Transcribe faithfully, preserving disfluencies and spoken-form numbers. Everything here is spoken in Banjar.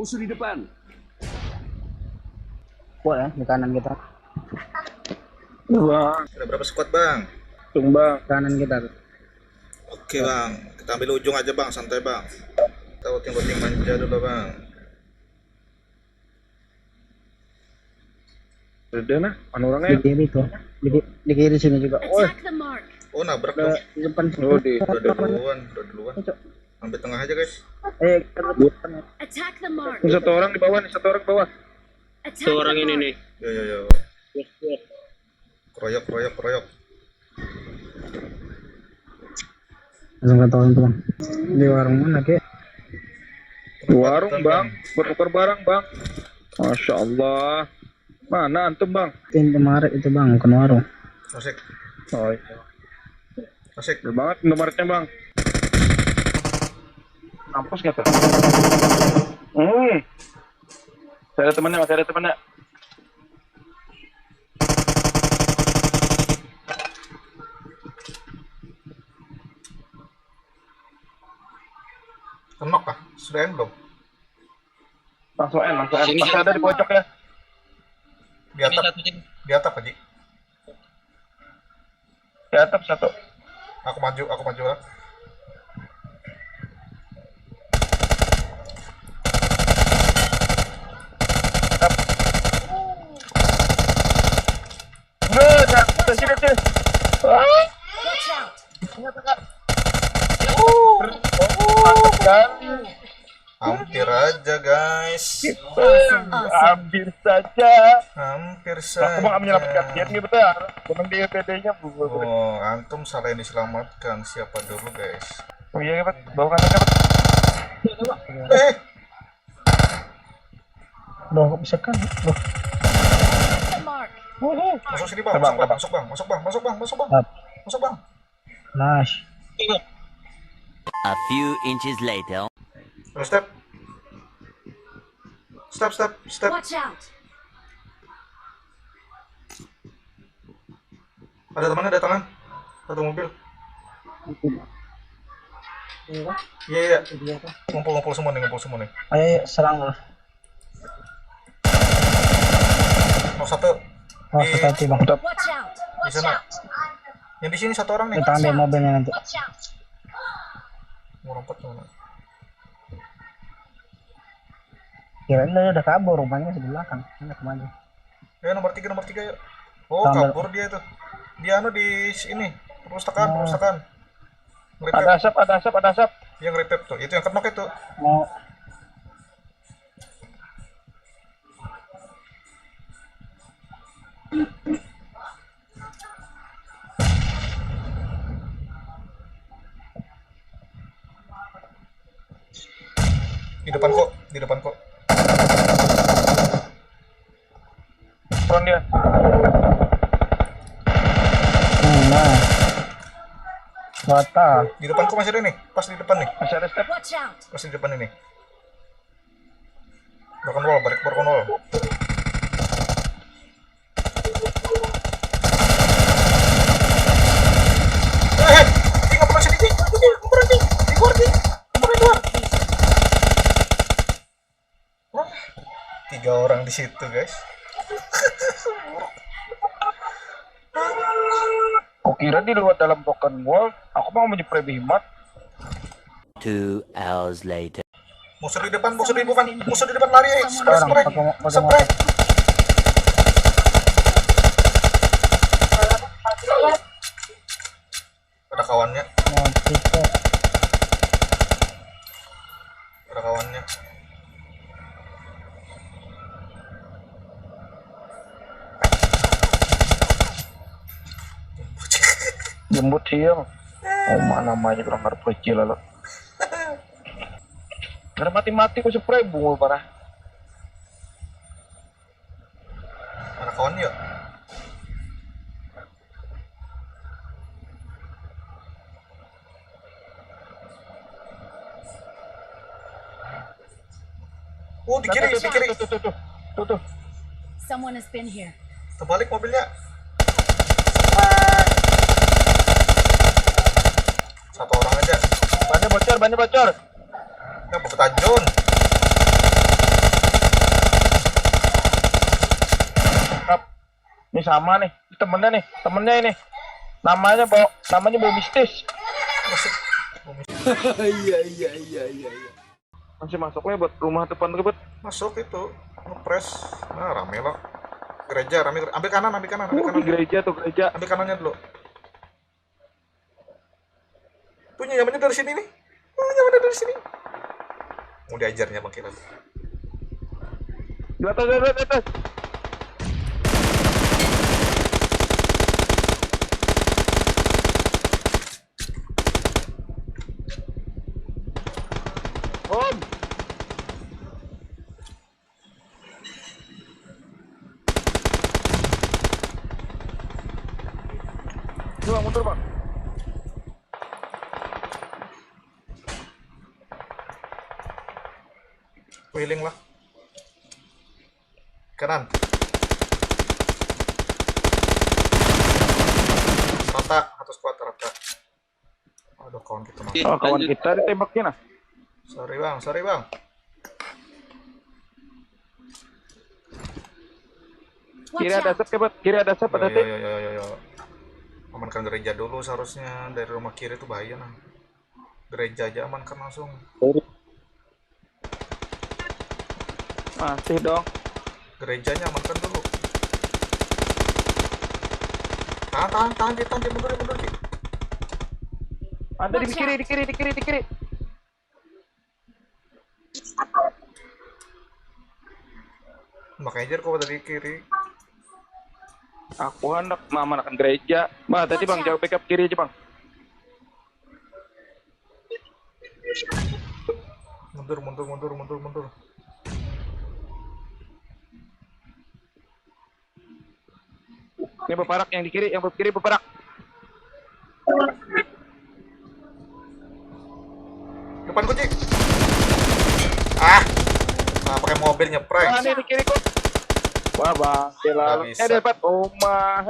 Musuh di depan. Kuat ya di kanan kita. Bang. Ada berapa squad, Bang? Tung, Bang. Kanan kita. Oke, Bang. Kita ambil ujung aja, Bang. Santai, Bang. Kita looting-looting manja dulu, Bang. Ada nah, anu orangnya. Di kiri tuh. Di, di kiri sini juga. Oh, oh, nabrak tuh. Di depan. Oh, di. Udah duluan, udah duluan. Ambil tengah aja, guys. Eh, kita duluan. Attack the mark. Ini satu orang di bawah nih, satu orang di bawah. Attack the mark. Ini nih. Yo, yo, yo. Yes, yes. Kroyok, kroyok, kroyok. Langsung ke tolong tuh, Bang. Di warung mana, Ki? Di warung, Bang. Bertukar barang, Bang. Masya Allah. Mana antum, Bang? Tim kemarin itu, Bang, bukan warung. Asik. Oh iya. Asik. Udah banget Indomaretnya, Bang. Kampus gitu. Hmm. Saya ada temannya, masih ada temannya. Kenok kah? Sudah end belum? Langsung end, langsung end. Masih ada di pojok ya. Di atap. Di atap, Haji. Di atap satu. Aku maju, aku maju lah. Enggak, enggak, sini, sini. Ah. Mantap sekali. Hampir aja, guys. Hampir saja. Hampir saja. Aku mau menyelamatkan dia gitu ya. Bukan di P D-nya, Bu. Oh, antum salah yang diselamatkan. Siapa dulu, guys? Oh iya, Pak. Bawa kan, Pak. Eh. Loh, kok bisa kan? Loh. Masuk sini, Bang. Masuk, Bang. Masuk, Bang. Masuk, Bang. Masuk, Bang. Masuk, Bang. Masuk, Bang. Nice. A few inches later. Step. Step, step, step. Watch out. Ada teman, ada tangan. Satu mobil. Iya, iya. Ngumpul, ngumpul semua nih, ngumpul semua nih. Ayo, ayo, serang lah. Nomor satu. Oh, di, hati-hati, Bang. Di sana. Yang di sini satu orang nih. Kita ambil mobilnya nanti. Mau lompat kemana? Kirain dia udah kabur, rumahnya di belakang. Ini kemana? Ya, nomor tiga, nomor tiga, yuk. Oh, kabur dia tuh. Dia anu di ini, perpustakaan, perpustakaan. Ada asap, ada asap, ada asap. Yang revive tuh, itu yang kenok itu. Mau. Di depan kok, di depan kok. Front dia. Nah. Mata. Di depan kok masih ada nih, pas di depan nih. Masih ada step. Pas di depan ini. Broken wall, balik broken wall. Eh, eh, tinggal pernah sedikit, tinggal pernah di, di luar di, pernah di luar. Wah, tiga orang di situ, guys. Kukira di luar dalam broken wall, aku mau menyeprei bimat. Two hours later. Musuh di depan, musuh di depan, musuh di depan lari, eh. Spray, spray, spray. Ada kawannya. Ada kawannya. Jembut hiang. Oh, mana namanya kurang ngarep kecil lalu. Kada mati-mati ku spray bungul parah. Mana kawan yuk? Oh, di kiri, di kiri. Tuh, tuh, tuh, tuh, tuh. Tuh, tuh. Someone has been here. Terbalik mobilnya. Satu orang aja. Bannya bocor, bannya bocor. Nah, buku tajun. Ini sama nih, temennya nih, temennya ini. Namanya bau, namanya bau mistis. Iya iya iya iya iya. Masih masuk ya buat rumah depan tuh, buat. Masuk itu, ngepres. Nah, rame loh. Gereja rame. Ambil kanan, ambil kanan, ambil Uh, kanan. Di gereja tuh, gereja. Ambil kanannya dulu. Tuh nyamannya dari sini nih. Oh, nyamannya dari sini. Mau diajarnya bang kita. Di atas, di atas, di atas. Om. Ini bang, mundur bang. Keliling lah. Kanan. Rata, atas kuat rata. Aduh, kawan kita mati. Oh, kawan kita ditembaknya nah. Sorry bang, sorry bang. Kiri ada set, kebet. Kiri ada set, ada Yo, set. Yo, yo, yo, yo, yo. Amankan gereja dulu seharusnya, dari rumah kiri tuh bahaya nah. Gereja aja amankan langsung. Masih dong. Gerejanya amankan dulu. Tahan, tahan, tahan, Ci, tahan, Ci, mundur, mundur, Ci. Ada di kiri, di kiri, di kiri, di kiri. Makanya jar kau tadi kiri. Aku hendak mamanakan gereja. Bah, tadi bang, jauh backup kiri aja bang. Mundur, mundur, mundur, mundur, mundur. Ini beparak yang di kiri, yang di kiri beparak. Depan kunci. Ah. Nah, pakai mobil Wah, nyepreng. Ini di kiri kok. Wah bang, dia lalu. Nggak bisa. Eh, dapat rumah.